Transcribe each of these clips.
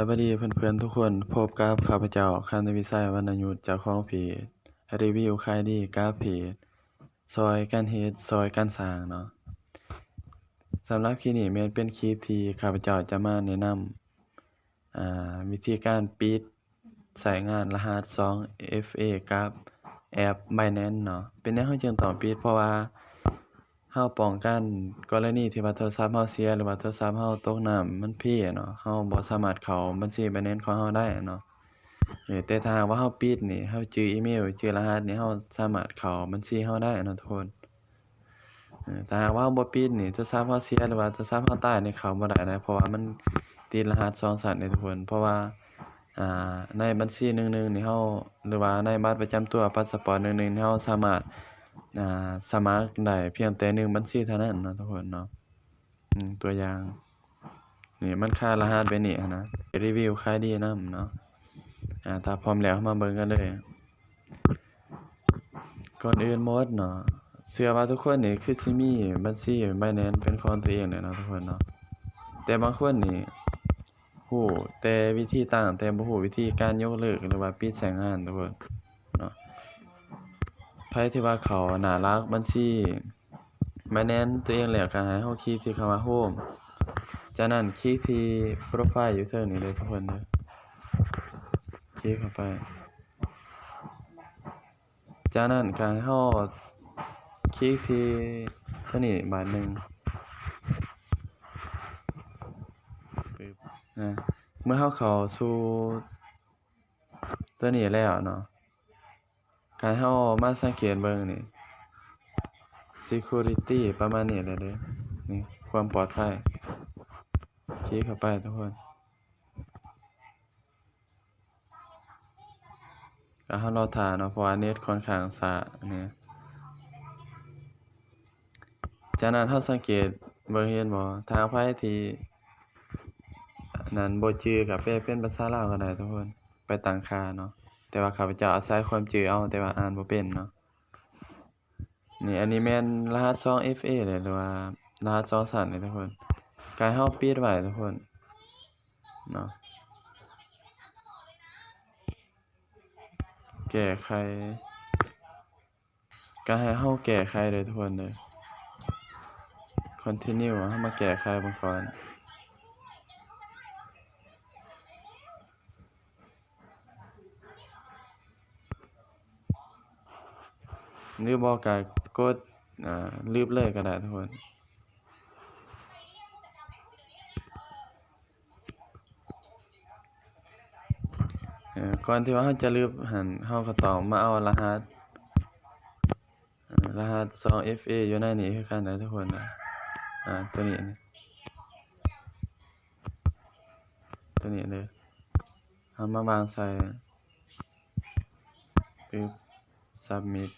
ສະບາຍດີເພື່ອນໆທຸກຄົນ, ພົບກັບຂ້າພະເຈົ້າ ຄຳທະວີໄຊ ວັນນະຍຸດ ເຈົ້າຂອງເພຈ ຣີວິວຂາຍດີກັບເພຈ ຊ່ອຍກັນເຮັດ ຊ່ອຍກັນສ້າງເນາະ. ສຳລັບຄລິບນີ້ແມ່ນເປັນຄລິບທີ່ຂ້າພະເຈົ້າຈະມາແນະນຳ ອ່າ ວິທີການປິດໃຊ້ງານລະຫັດສອງເອັຟເອກັບແອັບ Binance ເນາະ. ເປັນຫຍັງເຮົາຈຶ່ງຕ້ອງປິດ? ເພາະວ່າເຮົາປ້ອງກັນກໍລະນີທີ່ວ່າໂທລະສັບເຮົາເສຍ ຫຼືວ່າໂທລະສັບເຮົາຕົກນ້ຳມັນເພເນາະ, ເຮົາບໍ່ສາມາດເຂົ້າບັນຊີ Binance ຂອງເຮົາໄດ້ເນາະ. ເອີ ແຕ່ຖ້າຫາກວ່າເຮົາປິດນີ້ ເຮົາຈື່ອີເມວ ຈື່ລະຫັດນີ້ ເຮົາສາມາດເຂົ້າບັນຊີເຮົາໄດ້ເນາະທຸກຄົນ. ເອີ ຖ້າຫາກວ່າເຮົາບໍ່ປິດນີ້ ໂທລະສັບເຮົາເສຍ ຫຼືວ່າໂທລະສັບເຮົາຕາຍນີ້ ເຂົ້າບໍ່ໄດ້ນະ, ເພາະວ່າມັນຕິດລະຫັດສອງຊັ້ນເດ້ທຸກຄົນ. ເພາະວ່າ ອ່າ ໃນບັນຊີໜຶ່ງໆນີ້ເຮົາ ຫຼືວ່າໃນບັດປະຈຳຕົວ ພາສປອດໜຶ່ງໆນີ້ ເຮົາສາມາດ ອ່າ ສະໝັກໄດ້ພຽງແຕ່ໜຶ່ງບັນຊີເທົ່ານັ້ນເນາະທຸກຄົນເນາະ. ອືມ ຕົວຢ່າງ ນີ້ມັນຄາລະຫັດແບບນີ້ຫັ້ນນະ, ຣີວິວຂາຍດີນຳເນາະ. ອ່າ ຖ້າພ້ອມແລ້ວ ເຮົາມາເບິ່ງກັນເລີຍ. ກ່ອນອື່ນໝົດເນາະ ເຊື່ອວ່າທຸກຄົນນີ້ຄືຊິມີບັນຊີ Binance ເປັນຂອງຕົວເອງແຫຼະເນາະທຸກຄົນເນາະ, ແຕ່ບາງຄົນນີ້ຮູ້ແຕ່ວິທີຕັ້ງ ແຕ່ບໍ່ຮູ້ວິທີການຍົກເລີກ ຫຼືວ່າປິດໃຊ້ງານທຸກຄົນເນາະ. ໃຜທີ່ວ່າເຂົ້າໜ້າຫຼັກບັນຊີ Binance ຕົວເອງແລ້ວ ກໍໃຫ້ເຮົາຄລິກທີ່ຄຳວ່າ Home, ຈາກນັ້ນຄລິກທີ່ໂປຣໄຟລ໌ຢູ່ເທິງນີ້ເດີທຸກຄົນເດີ, ຄລິກເຂົ້າໄປ. ຈາກນັ້ນກໍໃຫ້ເຮົາຄລິກທີ່ຕົວນີ້ບາດໜຶ່ງ. ປຶບ ນະ ເມື່ອເຮົາເຂົ້າສູ່ຕົວນີ້ແລ້ວເນາະ ການເຮົາມາສັງເກດເບິ່ງນີ້ security ປະມານນີ້ແຫຼະເດີ, ນີ້ ຄວາມປອດໄພ. ຄລິກເຂົ້າໄປທຸກຄົນ, ກະເຮົາລໍຖ້າເນາະ ເພາະວ່າເນັດຂ້ອນຂ້າງຊ້ານີ້. ຈາກນັ້ນເຮົາສັງເກດເບິ່ງ ເຫັນບໍ່? ຖ້າໃຜທີ່ ອັນນັ້ນ ບໍ່ຈື່ ກໍແປເປັນພາສາລາວກໍໄດ້ທຸກຄົນ, ໄປຕັ້ງຄ່າເນາະ. ແຕ່ວ່າຂ້າພະເຈົ້າອາໄສຄວາມຈື່ເອົາ ແຕ່ວ່າອ່ານບໍ່ເປັນເນາະ. ນີ້ ອັນນີ້ແມ່ນລະຫັດສອງເອັຟເອເລີຍ ຫຼືວ່າລະຫັດສອງຊັ້ນເລີຍທຸກຄົນ. ກາຍເຮົາປິດໄວ້ທຸກຄົນເນາະ, ແກ້ໄຂ. ກໍໃຫ້ເຮົາແກ້ໄຂເດີທຸກຄົນເດີ, continue ເຮົາມາແກ້ໄຂເບິ່ງກ່ອນ. ຫຼືບໍ່ກໍກົດ ອ່າ ລຶບເລີຍກໍໄດ້ທຸກຄົນ. ເອີ ກ່ອນທີ່ວ່າເຮົາຈະລຶບຫັ້ນ ເຮົາກໍຕ້ອງມາເອົາລະຫັດ ເອີ ລະຫັດສອງເອັຟເອຢູ່ໃນນີ້ຄືກັນນະທຸກຄົນນະ. ອ່າ ຕົວນີ້ ຕົວນີ້ເດີ, ເຮົາມາວາງໃສ່ ປຶບ submit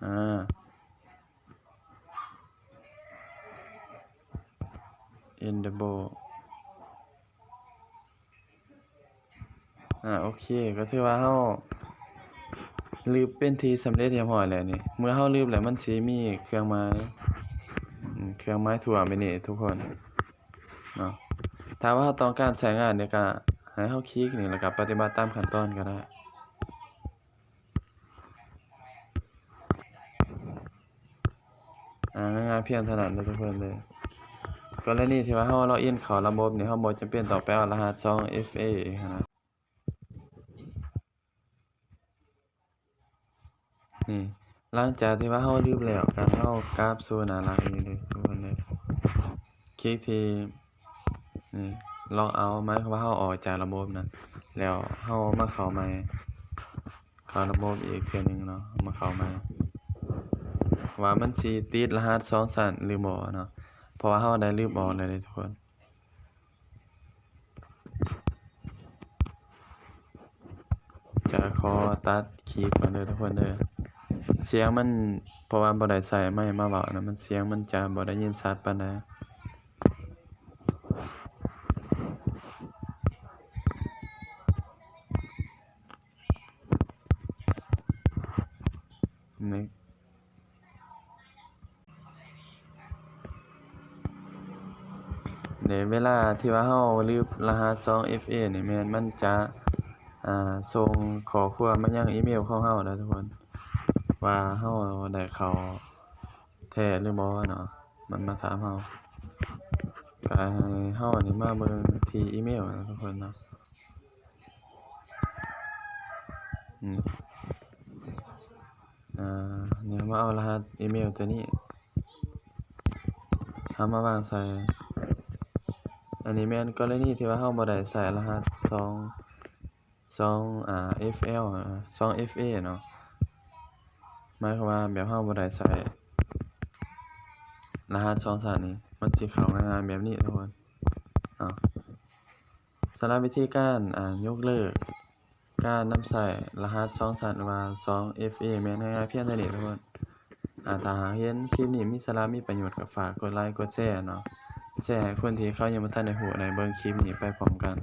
ອ່າ enable ອ່າ ໂອເຄ ກໍຖືວ່າເຮົາລຶບເປັນທີ່ສຳເລັດຮຽບຮ້ອຍແລ້ວນີ້. ເມື່ອເຮົາລຶບແລ້ວ ມັນຊິມີເຄື່ອງໝາຍ ເຄື່ອງໝາຍຖ້ວມແບບນີ້ທຸກຄົນເນາະ. ຖ້າວ່າເຮົາຕ້ອງການໃຊ້ງານນີ້ ກໍໃຫ້ເຮົາຄລິກນີ້ ແລ້ວກໍປະຕິບັດຕາມຂັ້ນຕອນກໍໄດ້. ອ່າ ງ່າຍໆພຽງເທົ່ານັ້ນເດີທຸກຄົນເດີ. ກໍລະນີທີ່ວ່າເຮົາ log in ເຂົ້າລະບົບນີ້ ເຮົາບໍ່ຈຳເປັນຕ້ອງໄປເອົາລະຫັດສອງເອັຟເອຫັ້ນນະ. ນີ້ ຫຼັງຈາກທີ່ວ່າເຮົາລຶບແລ້ວ ກໍໃຫ້ເຮົາກັບສູ່ໜ້າຫຼັກນີ້ເດີທຸກຄົນເດີ. ຄລິກທີ່ ນີ້ log out ໝາຍຄວາມວ່າເຮົາອອກຈາກລະບົບນະ, ແລ້ວເຮົາມາເຂົ້າໃໝ່ ເຂົ້າລະບົບອີກເທື່ອໜຶ່ງເນາະ, ເຮົາມາເຂົ້າໃໝ່ ວ່າມັນຊິຕິດລະຫັດສອງຊັ້ນຫຼືບໍ່ເນາະ, ເພາະວ່າເຮົາໄດ້ລຶບອອກແລ້ວເດ້ທຸກຄົນ. ຈະຂໍຕັດຄລິບກ່ອນເດີທຸກຄົນເດີ, ສຽງມັນ ເພາະວ່າບໍ່ໄດ້ໃຊ້ໄມມາເວົ້ານະ, ມັນ ສຽງມັນຈະບໍ່ໄດ້ຍິນຊັດປານໃດ. ນີ້ ໃນເວລາທີ່ວ່າເຮົາລືບລະຫັດສອງເອັຟເອນີ້ ແມ່ນມັນຈະ ອ່າ ສົ່ງຂໍ້ຄວາມມາຍັງອີເມວຂອງເຮົາເດີທຸກຄົນ ວ່າເຮົາໄດ້ເຂົ້າແທ້ຫຼືບໍ່ເນາະ ມັນມາຖາມເຮົາ. ກະໃຫ້ເຮົານີ້ມາເບິ່ງທີ່ອີເມວເນາະທຸກຄົນເນາະ. ອືມ ອ່າ ນີ້ເຮົາມາເອົາລະຫັດອີເມວຕົວນີ້ ເຮົາມາວາງໃສ່. ອັນນີ້ແມ່ນກໍລະນີທີ່ວ່າເຮົາບໍ່ໄດ້ໃຊ້ລະຫັດສອງ ສອງ ອ່າ ເອັຟແອລ ສອງເອັຟເອເນາະ ໝາຍຄວາມວ່າແບບເຮົາບໍ່ໄດ້ໃຊ້ລະຫັດສອງຊັ້ນນີ້ ມັນຊິເຂົ້າງ່າຍໆແບບນີ້ທຸກຄົນເນາະ. ສຳລັບວິທີການ ອ່າ ຍົກເລີກການນຳໃຊ້ລະຫັດສອງຊັ້ນ ຫຼືວ່າສອງເອັຟເອ ແມ່ນງ່າຍໆພຽງເທົ່ານີ້ທຸກຄົນ. ອ່າ ຖ້າຫາກເຫັນຄລິບນີ້ມີສາລະ ມີປະໂຫຍດ ກໍຝາກກົດໄລ ກົດແຊເນາະ ແຊໃຫ້ຄົນທີ່ເຂົາຍັງບໍ່ທັນໄດ້ຮູ້ ໄດ້ເບິ່ງຄລິບນີ້ໄປພ້ອມກັນ.